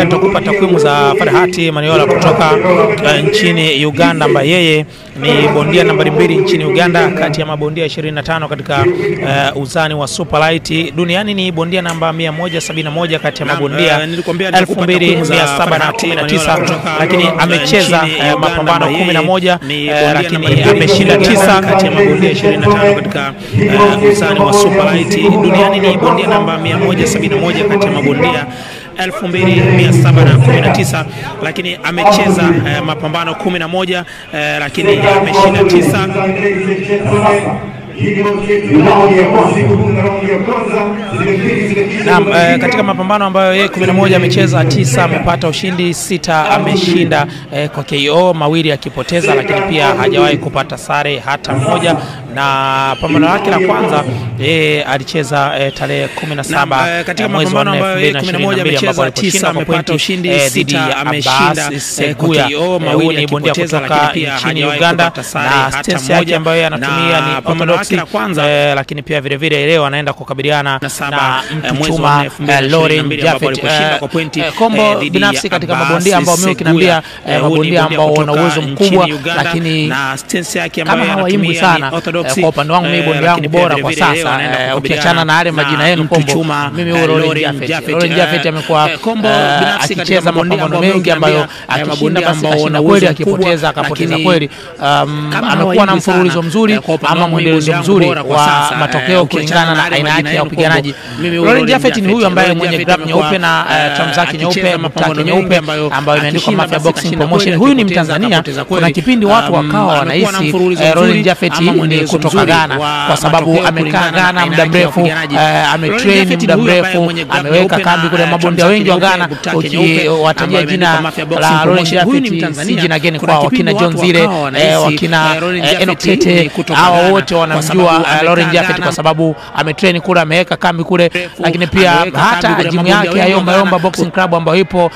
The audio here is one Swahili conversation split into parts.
Nitakupa takwimu za Farhati Maniola kutoka nchini Uganda, ambaye yeye ni bondia nambari 2 nchini Uganda kati ya mabondia 25 katika uzani wa super light duniani. Ni bondia namba 171 kati ya mabondia 2719, lakini amecheza mapambano 11, lakini ameshinda 9 kati ya mabondia 25 katika uzani wa super light duniani. Ni bondia namba 171 kati ya mabondia 2719, lakini amecheza mapambano 11, lakini ameshinda 9. Naam, katika mapambano ambayo yeye 11 amecheza, 9 amepata ushindi, 6 ameshinda kwa KO, mawili akipoteza, lakini pia hajawahi kupata sare hata moja. Na pambano lake la kwanza yeye alicheza tarehe 17 katika mwezi wa mapambano ambayo yeye 11 amecheza, amecheza 9 amepata ushindi, dhidi 6 ya ameshinda Abbas kwa Seguya. KO, Huyu mawili ni bondia akipoteza, kutoka lakini pia nchini hajawahi Uganda kupata sare na hata stance yake moja. ambayo yeye anatumia Na ni pambano lake orthodox, la kwanza lakini pia vile vile leo anaenda kukabiliana na saba, na mwezi wa Mtuchuma nne elfu mbili na ishirini na Lauren mbili ambapo Japhet. aliposhinda kwa pointi, Kombo dhidi binafsi ya katika Abbas mabondia ambao mimi ukiniambia Seguya. Huyu ni mabondia bondia ambao wana kutoka uwezo nchini mkubwa, Uganda, lakini na stance yake kama ambayo hawaimbwi anatumia sana ni orthodox, kwa upande wangu mimi bondia lakini wangu pia bora vile kwa vile leo sasa, anaenda ukiachana na yale majina yenu Kombo, Mtuchuma, mimi huyo Lauren Lauren Japhet. Japhet, Lauren Japhet amekuwa Kombo binafsi katika akicheza mabondia mapambano ambao mengi ambayo mabondia akishinda basi ambao kashinda wana kweli, uwezo akipoteza mkubwa, akapoteza lakini kweli. Kama Amekuwa na hawaimbwi mfululizo sana, mzuri kwa upande ama wangu mimi mwendelezo bondia wangu mzuri bora kwa wa sasa, matokeo ukiachana kulingana na na yale aina majina yake ya yenu upiganaji. Kombo, mimi huyo Lauren Lauren Japhet ni huyu Japhet. ambaye Lauren mwenye Japhet grab amekuwa, nyeupe na tram zake akicheza nyeupe, mapambano mtaki mengi nyeupe ambayo ambayo imeandikwa akishinda Mafia basi Boxing kashinda Promotion. kweli, Huyu ni akipoteza Mtanzania. akapoteza Kuna kweli. kipindi watu wakawa Amekuwa na wanahisi mfululizo Lauren mzuri Japhet ama ni mwendelezo kutoka mzuri Ghana wa kwa sababu matokeo amekaa kulingana na Ghana aina muda yake ya mrefu, upiganaji. Lauren ametrain Japhet ni muda huyu ambaye mrefu, mwenye grab ameweka nyeupe kambi na, kule. Mabondia tram wengi wa zake Ghana nyeupe, bukta yake nyeupe, ukiwatajia ambayo jina imeandikwa Mafia Boxing la Lauren Promotion. Huyu ni Japhet si Mtanzania. jina geni Kuna kwao, kipindi wakina John watu Zile, wakawa wanahisi, wakina Lauren Enoch Japhet ni Tete, kutoka hawa Ghana wote kwa wanamjua sababu amekaa Lauren Japhet Ghana kwa sababu ametrain kule, ameweka kambi kule, mrefu, lakini pia ameweka kambi hata kule, jimu mabondia yake ya wengi wa Yomba Ghana Yomba Boxing Club ambayo ipo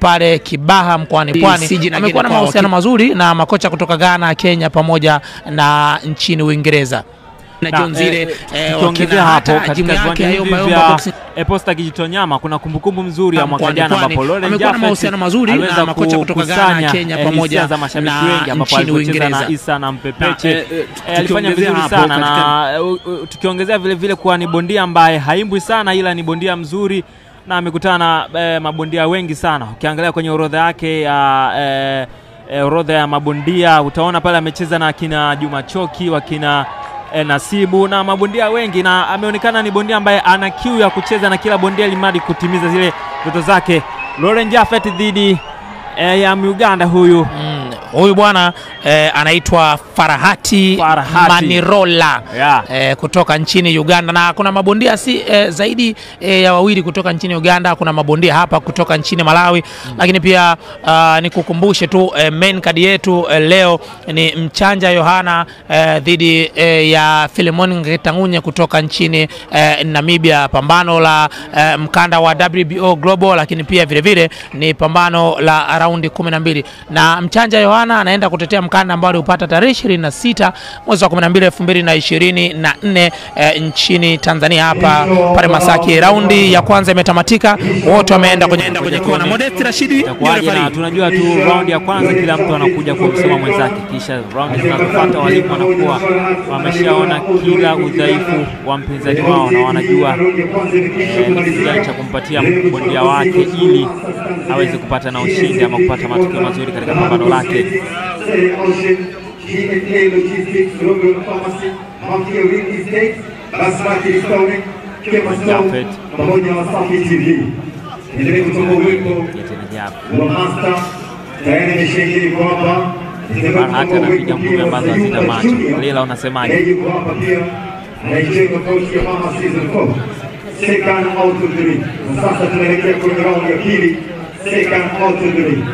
pale Kibaha mkoani Pwani, si jina geni amekuwa na kwao. mahusiano mazuri na makocha kutoka Ghana, Kenya pamoja na nchini Uingereza. Na John Zile, Tukiongezea wakina hapo hata jimu katika yake viwanja ya hivi Yomba Yomba vya Boxing Posta Kijitonyama kuna kumbukumbu nzuri ya mwaka mkoani jana Pwani. ambapo Lauren Amekuwa na Japhet mahusiano mazuri na aliweza makocha kutoka Ghana, kukusanya Kenya hisia pamoja za mashabiki na wengi ambapo nchini alipocheza na Uingereza. Isa na Mpepeche. Na, Alifanya tukiongezea vizuri hapo sana katika- na tukiongezea vile vile kuwa ni bondia ambaye haimbwi sana ila ni bondia mzuri na amekutana na mabondia wengi sana. Ukiangalia kwenye orodha yake ya orodha ya mabondia utaona pale amecheza na akina Juma Choki, wakina Nasibu na mabondia wengi, na ameonekana ni bondia ambaye ana kiu ya kucheza na kila bondia limadi kutimiza zile ndoto zake. Lauren Japhet dhidi ya Muganda huyu Huyu bwana anaitwa Farahati, Farahati. Manirola Yeah. Kutoka nchini Uganda, na kuna mabondia si zaidi ya wawili kutoka nchini Uganda. Kuna mabondia hapa kutoka nchini Malawi, lakini pia nikukumbushe tu main card yetu leo ni Mchanja Yohana dhidi ya Filemon Ngetangunye kutoka nchini Namibia, pambano la mkanda wa WBO Global, lakini pia vile vile ni pambano la raundi 12 na Mchanja Yohana anaenda kutetea mkanda ambao aliupata tarehe 26 mwezi wa 12 2024 nchini Tanzania hapa pale Masaki. Raundi ya kwanza imetamatika, wote wameenda kwenye kona. Modest Rashidi ndio Itakuwaje? Na referee. tunajua tu raundi ya kwanza kila mtu anakuja kumsoma mwenzake, kisha raundi zinazofuata walimu wanakuwa wameshaona kila udhaifu wa mpinzani wao na wanajua ni kitu gani cha kumpatia bondia wake ili aweze kupata na ushindi ama kupata matokeo mazuri katika pambano lake. Japhet. Pamoja na Wasafi TV. Endelee kutambua uwepo Tena jab. wa Master tayari ameshaingia yuko hapa. Endelee Farhati kutambua anapiga uwepo ngumi pia wa ambazo hazina Sayumba macho. Junior. Lela, unasemaje? Yeye yuko hapa pia anaijenga tofauti ya Mama Season 4. Second out of the ring. Na sasa tunaelekea kwenye raundi ya pili. Second out of the ring.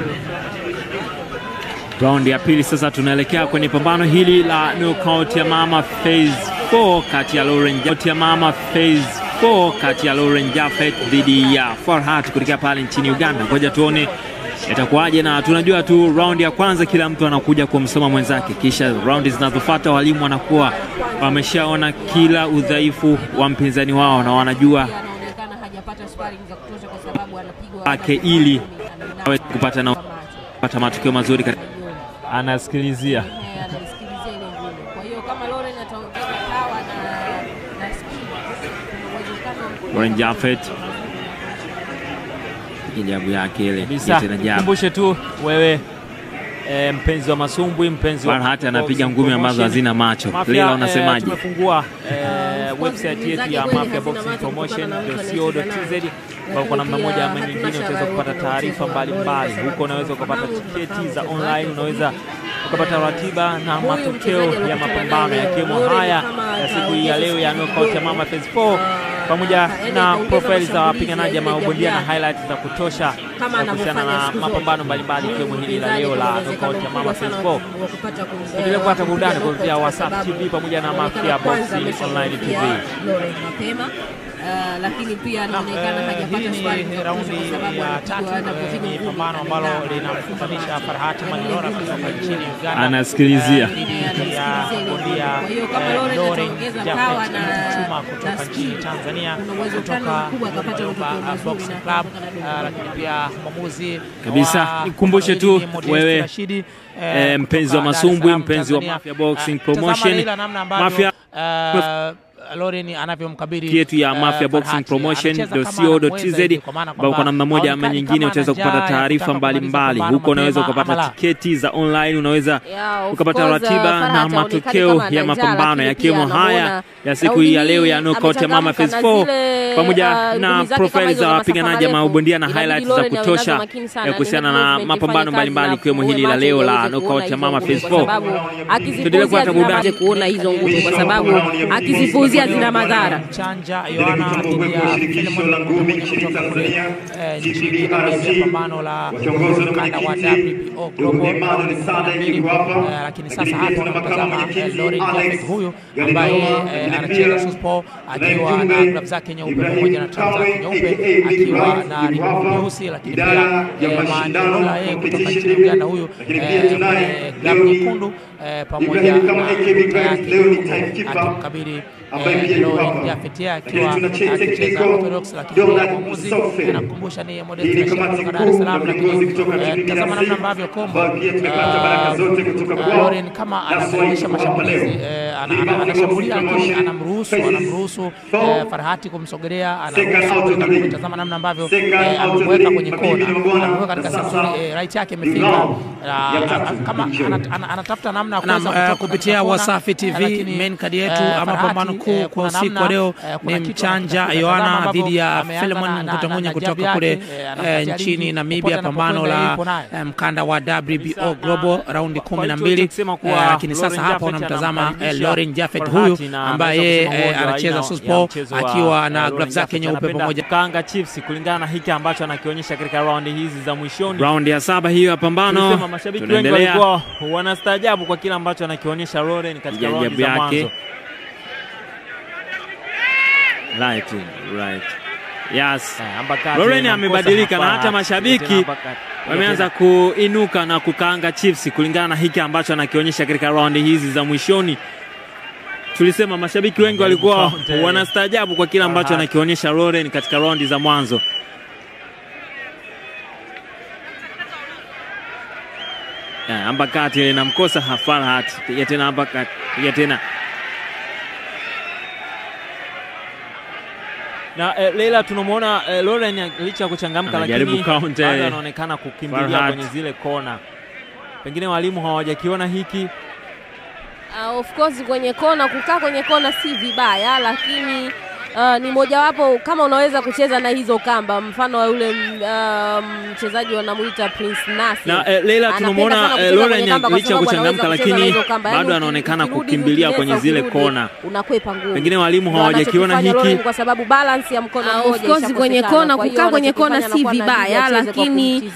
Raundi ya pili sasa tunaelekea kwenye pambano hili la knockout ya mama phase 4 kati ya Lauren ya mama phase 4 kati ya Lauren Japhet dhidi ya Farhat kutokea pale nchini Uganda. Ngoja tuone itakuwaje, na tunajua tu raundi ya kwanza kila mtu anakuja kumsoma mwenzake, kisha raundi zinazofuata walimu wanakuwa wameshaona kila udhaifu wa mpinzani wao na wanajua Anaonekana hajapata sparring za kutosha kwa sababu anapigwa Ake ili aweze kupata na kupata matokeo mazuri katika anasikilizia. Anasikilizia ile ngumi. Kwa hiyo kama Lauren ataongeza power na speed, kuna uwezekano mkubwa. Lauren Japhet jabu yake ile tena jabu. Kumbushe tu wewe mpenzi wa masumbwi, mpenzi wa Farhat anapiga ngumi ambazo hazina macho. Leila, unasemaje? Tumefungua website yetu ya Mafia Boxing Promotion.co.tz ambapo kwa namna moja ama nyingine utaweza kupata taarifa mbalimbali. Huko unaweza ukapata tiketi za online, unaweza ukapata ratiba na matokeo ya mapambano yakiwemo haya ya siku hii ya leo ya knockout ya Mama Phase 4 pamoja na profile za wapiganaji ama mabondia na highlights za kutosha kuhusiana na mapambano mbalimbali ikiwemo hili la leo la knockout ya Mama Phase 4. Endelea kupata burudani kupitia WhatsApp TV pamoja na Mafia Boxing Online TV. Mapema lakini pia anaonekana hajapata swali raundi ya tatu ni pambano ambalo linamkutanisha Farhat Manirora kutoka nchini Uganda. Anasikilizia. Bondia Kwa hiyo kama Lauren ataongeza power na Chuma kutoka nchini Tanzania kutoka Boxing Club, lakini pia mwamuzi kabisa. Nikumbushe tu wewe mpenzi wa masumbwi, mpenzi wa Mafia Boxing Promotion, Mafia Lauren anavyomkabili yetu ya Mafia Boxing Promotion.co.tz, ambapo kwa namna moja ama nyingine utaweza kupata taarifa mbalimbali. Huko unaweza ukapata tiketi za online, unaweza ukapata ratiba na matokeo ya mapambano yakiwemo haya ya siku hii ya leo ya knockout ya Mama Phase 4 pamoja na profile za wapiganaji ama mabondia na highlights za kutosha kuhusiana na mapambano mbalimbali ikiwemo hili la leo la knockout ya Mama Phase 4. Tuendelee kupata burudani kuona hizo ngumi kwa sababu akizipuuzia zina madhara. Chanja Yohana dhidi ya shirikisho la ngumi nchini Tanzania nchini Namibia, pambano la mkanda wa WBO Global Sada yuko hapa, lakini sasa hapa tunamtazama Lauren Japhet huyu ambaye anacheza southpaw akiwa na gloves zake nyeupe pamoja na trunks zake nyeupe akiwa na ribbon nyeusi, lakini pia Manirora yeye kutoka nchini Uganda huyu glove nyekundu pamoja na akimkabili Lauren Japhet akiwa akicheza orthodox, lakini mwamuzi anakumbusha ni Modest kutoka Dar es Salaam. Lakini tazama namna ambavyo kombo Lauren kama anabadilisha mashambulizi, anashambulia lakini anamruhusu Farhati kumsogelea, anaruhusu. Tazama namna ambavyo amemweka kwenye kona, amemweka katika sehemu right yake imefika, kama anatafuta namna kuweza kupitia Wasafi TV main card yetu ama pambano kuu kwa usiku wa leo ni Mchanja Yohana dhidi ya Philemon Nkutangunya kutoka kule nchini Namibia, pambano la mkanda wa WBO Global raundi 12. Lakini sasa hapa unamtazama Lauren Japhet huyu ambaye anacheza southpaw akiwa na gloves zake nyeupe pamoja Kanga Chiefs, kulingana na hiki ambacho anakionyesha katika raundi hizi za mwishoni, raundi ya 7 hiyo ya pambano. Mashabiki wengi walikuwa wanastaajabu kwa kile ambacho anakionyesha Lauren katika raundi za mwanzo. Right, right. Yes. Lauren amebadilika na hata mashabiki wameanza kuinuka na kukaanga chips kulingana na hiki ambacho anakionyesha katika raundi hizi za mwishoni. Tulisema mashabiki wengi walikuwa wanastaajabu kwa kile ambacho anakionyesha Lauren katika raundi za mwanzo. Uppercut ile inamkosa Farhat. Piga tena uppercut. Piga tena. Na Leila tunamuona Lauren licha kuchangamka lakini bado anaonekana kukimbilia kwenye zile kona. Pengine walimu hawajakiona hiki. Of course kwenye kona, kukaa kwenye kona si vibaya, lakini ni mojawapo kama unaweza kucheza na hizo kamba, mfano wa yule mchezaji wanamuita Prince Nasi. Na Leila tunamuona Lauren licha kuchangamka lakini bado anaonekana kukimbilia kwenye zile kona. Unakwepa ngumu. Pengine walimu hawajakiona hiki kwa sababu balance ya mkono mmoja. Of course kwenye kona, kukaa kwenye kona si vibaya, lakini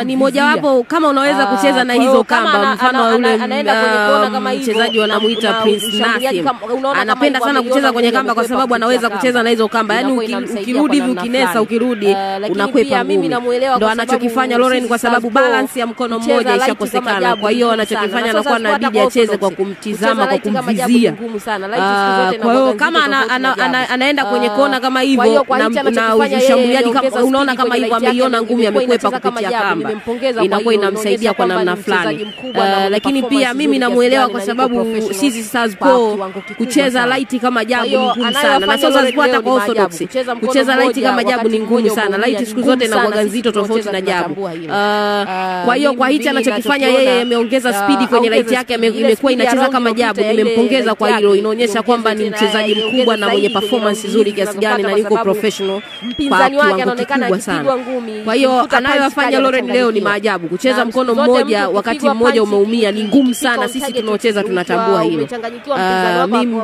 ni mojawapo kama unaweza kucheza na hizo kamba, mfano wa yule mchezaji wanamuita Prince Nasi. Anapenda sana kucheza kwenye kamba kwa sababu anaweza kucheza na hizo kamba, yani ukirudi hivi ukinesa, ukirudi unakwepa ngumi. Ndio anachokifanya Lauren, kwa sababu balance ya mkono mmoja ishakosekana. Kwa hiyo anachokifanya anakuwa anabidi acheze kwa kumtizama, kwa kumvizia. Kwa hiyo kama anaenda kwenye kona kama hivyo na ushambuliaji kama unaona kama hivyo ameiona ngumi amekwepa kupitia kamba, inakuwa inamsaidia kwa namna fulani. Lakini pia mimi namuelewa kwa sababu sisi Southpaw kucheza light kama jabu ni ngumu sana, na Southpaw hata kwa orthodox kucheza light kama jabu ni ngumu sana. Light siku zote inakuwa nzito tofauti na jabu. Kwa hiyo kwa hichi anachokifanya yeye, ameongeza speed kwenye light yake, imekuwa inacheza kama jabu. Nimempongeza kwa hilo, inaonyesha kwamba ni mchezaji mkubwa na mwenye performance nzuri kiasi gani na yuko professional kwa kiwango kikubwa sana. Kwa hiyo anayofanya Lauren leo ni maajabu. Kucheza mkono mmoja wakati mmoja umeumia ni ngumu sana, sisi tunaocheza tunatambua hilo.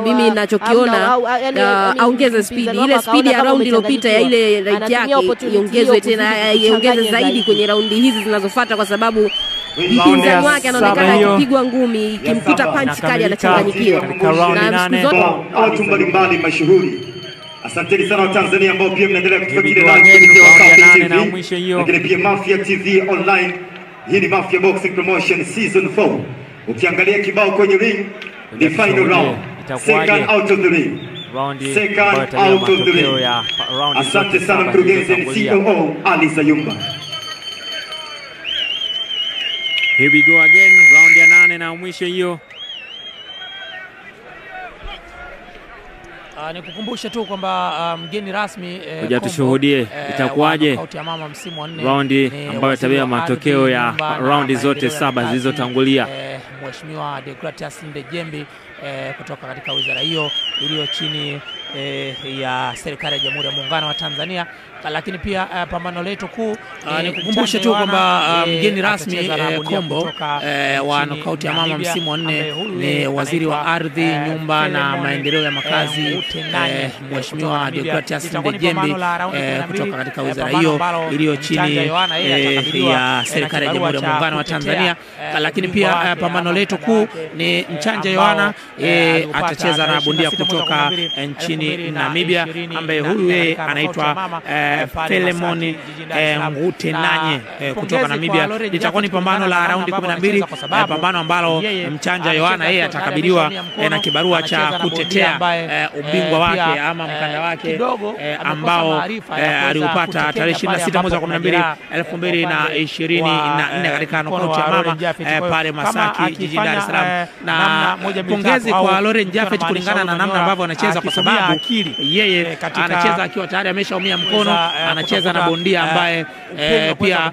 Mimi ninachokiona aongeze speed, ile speed ya round iliyopita ya ile right yake iongezwe tena, iongeze zaidi kwenye raundi hizi zinazofuata, kwa sababu mpinzani wake anaonekana akipigwa ngumi ikimkuta punch kali anachanganyikiwa. Na siku zote watu mbalimbali mashuhuri. Asanteni sana Watanzania ambao pia mnaendelea kutufuatilia live kupitia Wasafi TV, lakini pia Mafia TV online. Hii ni Mafia Boxing Promotion Season 4. Ukiangalia kibao kwenye ring ni final round, second out of the ring, second out of the ring. Asante sana mkurugenzi COO Ali Sayumba. Here we go again, round ya 8 na mwisho hiyo. Nikukumbushe tu kwamba mgeni rasmi kuja tushuhudie itakuwaje raundi ambayo itabeba matokeo ya raundi zote 7 zilizotangulia. Mheshimiwa Deogratias Ndejembi kutoka katika wizara hiyo iliyo chini ya serikali ya Jamhuri ya Muungano wa Tanzania. Lakini pia pambano letu kuu, nikukumbushe tu kwamba mgeni rasmi Kombo wa knockout ya mama msimu wa 4 ni waziri wa ardhi, nyumba na maendeleo ya makazi Mheshimiwa Deogratias Ndejembi kutoka katika wizara hiyo iliyo chini ya serikali ya Jamhuri ya Muungano wa Tanzania. Lakini pia pambano letu kuu ni Mchanja Yohana atacheza na bondia kutoka nchini Namibia ambaye huyu anaitwa Philemon Ngutenanye kutoka Namibia. Litakuwa ni pambano la raundi 12, pambano ambalo Mchanja Yohana yeye atakabiliwa na kibarua cha kutetea ubingwa wake ama mkanda wake ambao aliupata tarehe 26 mwezi wa 12 2024 katika knockout ya mama pale Masaki jijini Dar es Salaam. Na pongezi kwa Lauren Japhet kulingana na namna ambavyo anacheza, kwa sababu yeye anacheza akiwa tayari ameshaumia mkono, anacheza na bondia ambaye pia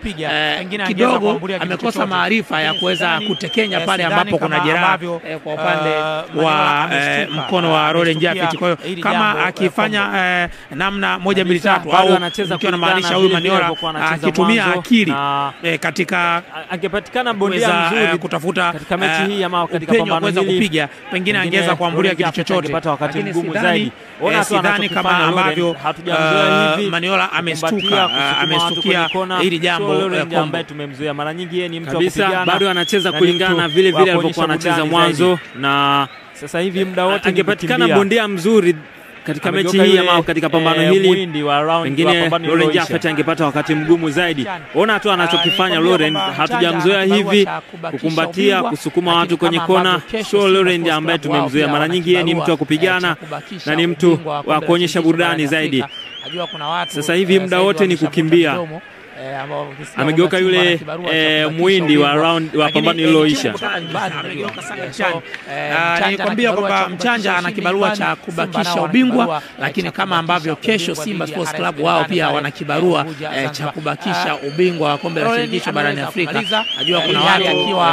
kidogo amekosa maarifa ya kuweza kutekenya pale ambapo kuna jeraha kwa upande wa mkono wa Lauren Japhet. Kwa hiyo kama akifanya namna 1 2 3 au anacheza, maanisha huyu Maniola akitumia akili katika angepatikana bondia mzuri kutafuta katika mechi hii ama katika pambano hili kupiga, pengine angeweza kuambulia kitu chochote, angepata wakati mgumu zaidi. Ona sidhani kama ambavyo hatujamzoea hivi Maniola amestuka, amestukia hili jambo ambaye tumemzoea mara nyingi. Yeye ni mtu wa kupigana, bado anacheza kulingana na vile vile alivyokuwa anacheza mwanzo, na sasa hivi muda wote angepatikana bondia mzuri katika mechi hii ama katika pambano hili, pengine Lauren Japhet angepata wakati mgumu zaidi. Ona tu anachokifanya Lauren, hatujamzoea hivi kukumbatia, kusukuma watu kwenye kona. Sio Lauren ambaye tumemzoea mara nyingi, yeye ni mtu wa kupigana na ni mtu wa kuonyesha burudani zaidi. Sasa hivi muda wote ni kukimbia. Amegeuka yule muhindi wa round wa pambano lililoisha. Nilikwambia kwamba Mchanja ana kibarua cha kubakisha ubingwa, lakini kama ambavyo kesho Simba Sports Club wao pia wana kibarua cha kubakisha ubingwa wa kombe la shirikisho barani Afrika. Najua kuna watu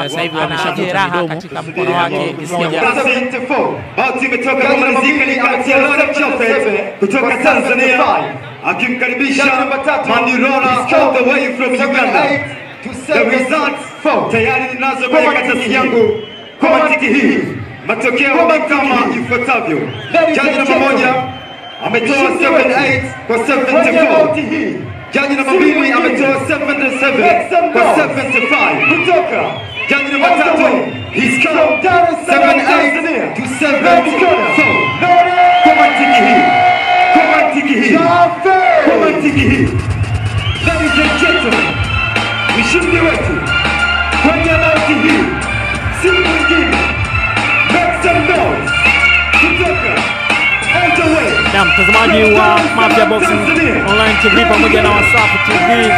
sasa hivi wameshavuta midomo katika mkono wake mmoja. Bauti imetoka kumalizika ni kati ya Lauren Japhet kutoka Tanzania akimkaribisha Maniola all the way from Uganda. The results tayari ninazo kwenye karatasi yangu. Kwa mantiki hii, matokeo ni kama ifuatavyo. Jaji namba 1 ametoa 78 kwa 74. Jaji namba 2 ametoa 77 kwa 75. Kutoka jaji namba 3 he's come 78 to 74. Kwa mantiki hii, kwa mantiki hii, kwa mantiki hii, ladies and gentlemen, mshindi wetu kwenye bauti hii si mwingine, make some noise kutoka all the way Na mtazamaji wa Mafia Boxing Online TV pamoja na Wasafi TV.